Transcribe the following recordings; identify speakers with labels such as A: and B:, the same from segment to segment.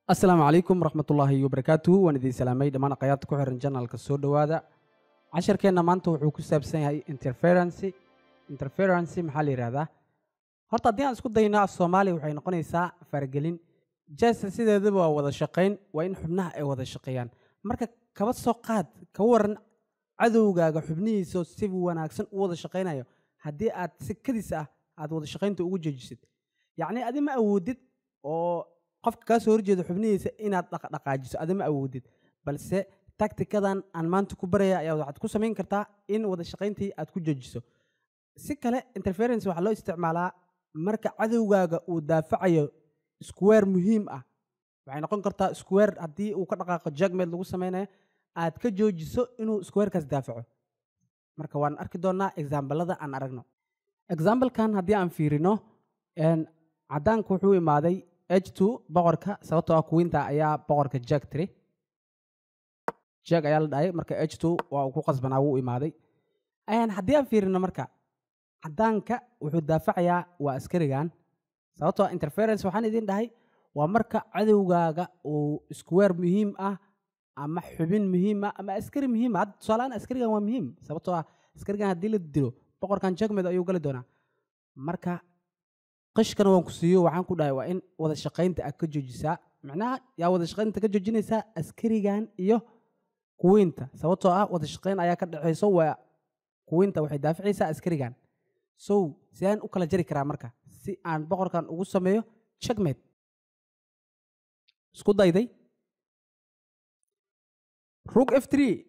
A: Asalaamu calaykum waraxmatullaahi wabarakaatuhu. Waan idin salaamay dhammaan aqayaarta ku xiran janalka. Soo dhowaada. Casharkeenna maanta wuxuu ku saabsan yahay interferency. Interferency maxaa la yidhahdaa? Horta haddii aan isku dayno, af Soomaaliya waxay noqonaysaa faragelin. Jesa sideedaba waa wada shaqayn, waa in xubnaha ay wada shaqeeyaan. Marka kaba soo qaad, ka waran cadowgaaga xubnihiisa si wanaagsan u wada shaqaynayo haddii aad si kadis ah aad wada shaqaynta ugu jeejisid, yacni adi ma awoodid oo qofka kaa soo horjeeda xubnihiisa inaad dhaqdhaqaajiso, adi ma awoodid, balse tactikadan aan maanta ku baraya ayaa waxaad ku samayn kartaa in wada shaqayntii aad ku joojiso. Si kale, interference waxaa loo isticmaalaa marka cadowgaaga uu daafacayo square muhiim ah. Waxay noqon kartaa square haddii uu ka dhaqaaqo checkmate lagu sameynayo, aad ka joojiso inuu squarekaas daafaco. Marka waan arki doonaa examplada. Aan aragno examplekan. Haddii aan fiirino, caddaanku wuxuu imaaday h2 boqorka, sababtoo ah queenta ayaa boqorka check tiri, check ayaa la dhahay. Marka h2 waa uu ku qasbanaa, wuu imaaday. Haddii aan fiirino, marka caddaanka wuxuu daafacayaa waa askarigan, sababtoo ah interference waxaan idin dhahay waa marka cadowgaaga uu square muhiim ah ama xubin muhiim ah ama askari muhiim ah. Hadda tusaalehaan askarigan waa muhiim, sababtoo ah askarigan haddii la dilo boqorkan checkmate ayuu gali doonaa. Marka qishkana waan ku siiyo, waxaan ku dhahay waa in wada shaqaynta aad ka joojisaa. Macnaha yaa wada shaqaynta ka joojinaysaa? Askarigan iyo queenta, sababtoo ah wada shaqayn ayaa ka dhexayso. Waa queenta waxay daaficaysaa askarigan. So sidaan u kala jari karaa marka si aan boqorkan ugu sameeyo checkmate? Isku dayday rook f3.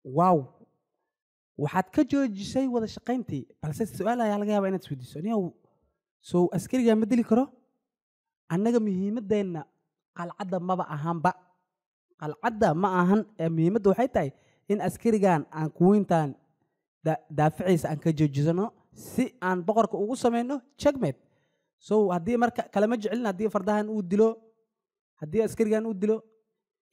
A: Wow, waxaad ka joojisay wada shaqayntii. Balse su-aal ayaa laga yaabaa inaad isweydiiso: niyow, sow askarigaa ma dili karo? Annaga muhiimaddeenna qalcadda maba ahanba, qalcadda ma ahan ee muhiimadda waxay tahay in askarigan aan queentan daaficiisa aan ka joojisano si aan boqorka ugu samayno checkmate. So haddii marka kalema jecelin, haddii fardahan uu dilo, haddii askarigan uu dilo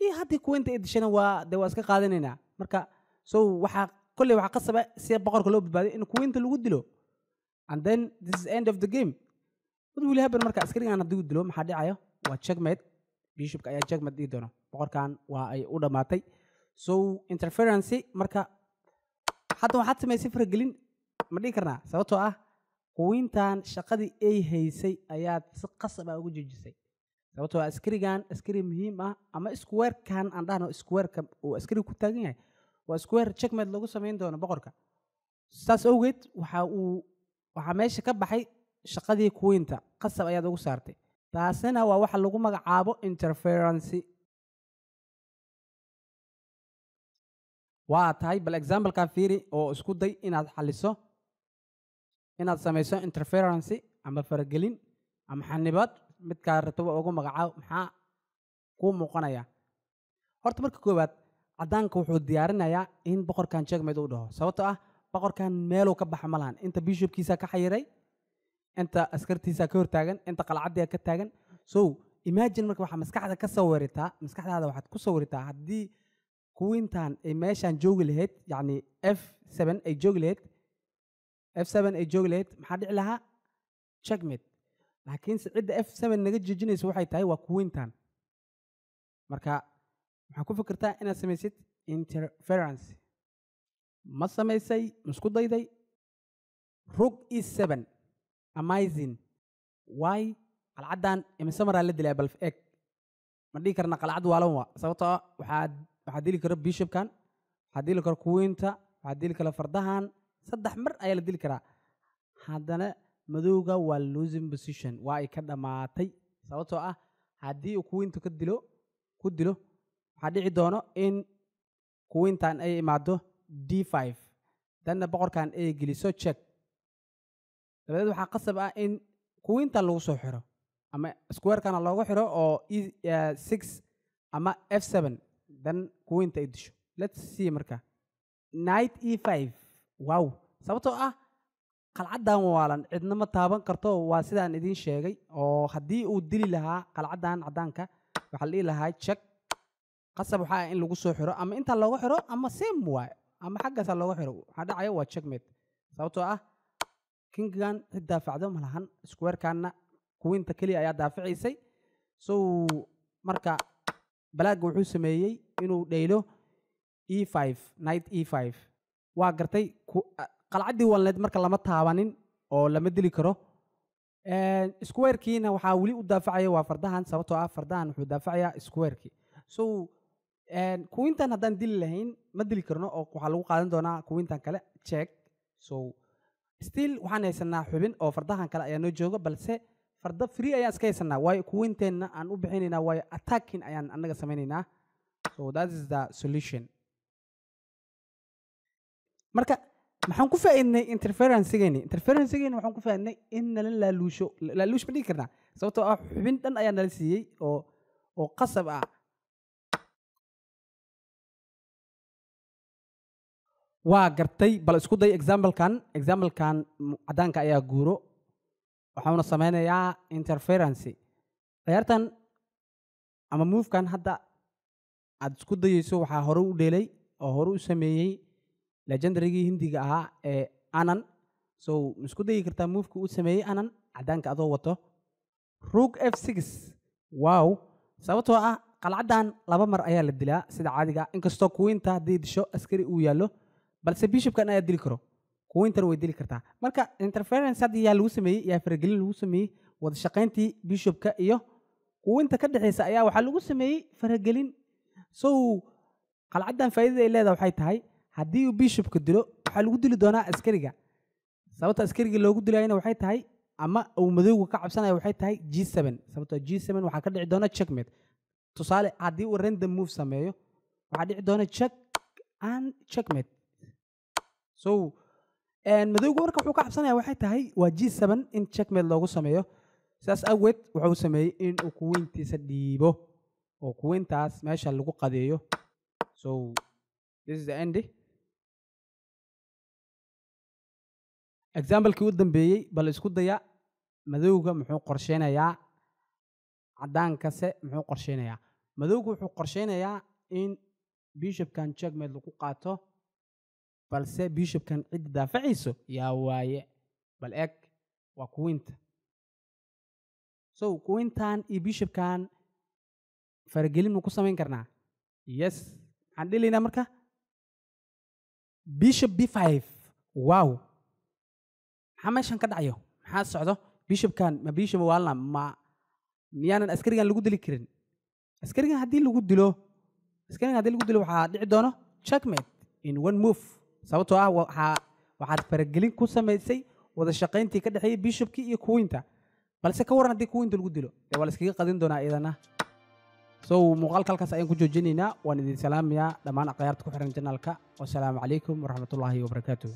A: iyo haddii queenta ay dishana, waa dee waa iska qaadanaynaa. Marka so waxaa kolley waxaa qasaba si boqorka loo badbaadiyo in queenta lagu dilo, and then this is end of the game. What will happen marka askarigan haddii uu dilo? Maxaa dhacayo? Waa checkmate. Bishopka ayaa checkmate dhigi doona, boqorkan waa ay u dhammaatay. So interference marka hadda waxaad samaysay faragelin ma dhihi karnaa, sababtoo ah queentan shaqadii ay haysay ayaad si qasab ah ugu joojisay, sababtoo ah askarigan askari muhiim ah ama squarekan aan dhahno, squareka uu askariga ku taagan yahay waa square checkmate lagu samayn doono boqorka. Saas awgeed waxa uu waxaa meesha ka baxay shaqadii queenta, qasab ayaad ugu saartay. Taasina waa waxa lagu magacaabo interference. Waa tahay, bal examplekan fiiri oo isku day inaad xaliso, inaad samayso interference ama faragelin ama xanibaad, midkaa rabtaba ugu magacaabo. Maxaa kuu muuqanaya? Horta marka koowaad caddaanka wuxuu diyaarinayaa in boqorkan checkmate uu dhaho, sababtoo ah boqorkan meeluu ka baxa ma lahan. Inta bishopkiisa ka xayiray, inta askartiisa ka hortaagan, inta qalcaddiga ka taagan. So imagine marka waxaa maskaxda ka sawiritaa, maskaxdaada waxaad ku sawiritaa haddii queentan ay meeshaan joogi lahayd, yacni f7 ay joogi lahayd, f7 ay joogi lahayd, maxaa dhici lahaa? Checkmate. Laakiinse cidda f7 naga joojinaysa waxay tahay waa queentan. Marka waxaa ku fikirtaa inaad samaysid interference. Ma samaysay? Ma isku dayday? Rook e7, amazing. Why? Qalcaddan imise maraa la dilaa? Bal eg, ma dhihi karna qalcad waalan waa, sababtoo ah waxaa dili kara bishopkan, waxaa dili kara queenta, waxaa dili kara fardahan. Saddex mar ayaa la dili karaa. Haddana madowga waa losing position, waa ay ka dhammaatay, sababtoo ah haddii uu queenta ka dilo, ku dilo, waxaa dhici doono in queentan ay imaado d5, danna boqorkan ay geliso check. Dabadeed waxaa qasab ah in queentan lagu soo xiro ama squarekana loogu xiro oo e6 ama f7, dan queenta ay disho. Let's see. Marka knight e5, wow, sababtoo ah qalcaddan waalan cidna ma taaban karto. Waa sidaan idiin sheegay oo haddii uu dili lahaa qalcaddan caddaanka, waxaa la dhihi lahaa check. Qasab waxaa ah in lagu soo xiro ama intaa loogu xiro ama same waay ama xaggaasaa loogu xiro. Waxaa dhacaya waa checkmate, sababtoo ah kingan cid daafacdo ma lahan, squarekanna queenta keliya ayaa daaficiysay. So Marka black wuxuu sameeyey inuu dheylo e5, knight e5. Waa gartay, qalcaddii walneed marka lama taabanin oo lama dili karo. Squarekiina waxaa weli u daafacaya waa fardahan, sababtoo ah fardahan wuxuu daafacayaa squarekii. So queentan haddaan dili lahayn ma dili karno, oo waxaa lagu qaadan doonaa queentan kale check. So still waxaan haysanaa xubin oo fardahan kale ayaa noo jooga, balse farda free ayaan iska haysanaa, waayo queenteenna aan u bixinaynaa, waayo attacking ayaan annaga samaynaynaa. So that is the solution. Marka maxaan ku faa'iidnay interferencegeeni? Interferencegeeni waxaan ku faa'iidnay in nala laaluusho. Laaluush ma dhigi karnaa, sababtoo ah xubin dhan ayaa nala siiyey oo qasab ah. Waa gartay, bal isku day examplekan. Examplekan caddaanka ayaa guuro, waxauna sameynayaa interference. Ciyaartan ama movekan hadda aad isku dayeyso waxaa hore u dheelay oo hore u sameeyey legendarygii Hindiga ahaa ee Anand. So ma isku dayi kartaa moveka uu sameeyey Anand caddaanka adoo wato? Rook f6. Wow, sababtoo ah qalcaddan laba mar ayaa la dilaa sida caadiga, inkastoo queenta haddii disho askari uu yaallo, balse bishopkan ayaa dili karo, queentana way dili kartaa. Marka interference hadda yaa lagu sameeyey, yaa faragelin lagu sameeyey wada shaqayntii bishopka iyo queenta ka dhexeysa ayaa waxaa lagu sameeyey faragelin. So qalcaddan faa'iidada ay leedahay waxay tahay haddii uu bishopka dilo waxaa lagu dili doonaa askariga. Sababta askariga loogu dilayana waxay tahay, ama uu madowga ka cabsanaya waxay tahay g7, sababtoo g7 waxaa ka dhici doona checkmate. Tusaale haddii uu random move sameeyo waxaa dhici doona check and checkmate. So madowga marka wuxuu ka cabsanaya waxay tahay waa g7 in checkmate loogu sameeyo. Sidaas awgeed wuxuu sameeyey in uu queentiisa dhiibo oo queentaas meesha lagu qadeeyo. So this is the end. Examplekii u dambeeyey bal isku daya, madowga muxuu qorsheynayaa, caddaankase muxuu qorsheynayaa? Madowga wuxuu qorsheynayaa in bishopkan checkmate lagu qaato, balse bishopkan cidda daafacayso yaa waaye. Bal eeg, waa queenta. So queentan iyo bishopkan faragelin ma ku samayn karnaa? Yes. Maxaan dhilaynaa marka? Bishop b5. Wow, maxaa meeshan ka dhacayo? Maxaa socdo? Bishopkan ma bishop waalna? Ma miyaanan askarigan lagu dili karin? Askarigan haddii lagu dilo, askarigan haddii lagu dilo waxaa dhici doono checkmate in one move, sababtoo ah waxaad faragelin ku samaysay wada shaqayntii ka dhexeeyey bishopkii iyo queenta. Balse ka waran haddii queenta lagu dilo, dee waa la iskaga qadin doonaa iyadana. So muuqaalka halkaas ayaan ku joojinaynaa. Waan idin salaamayaa dhammaan akhyaarta ku xiran janaalka. Wasalaamu calaykum waraxmatullaahi wabarakaatuh.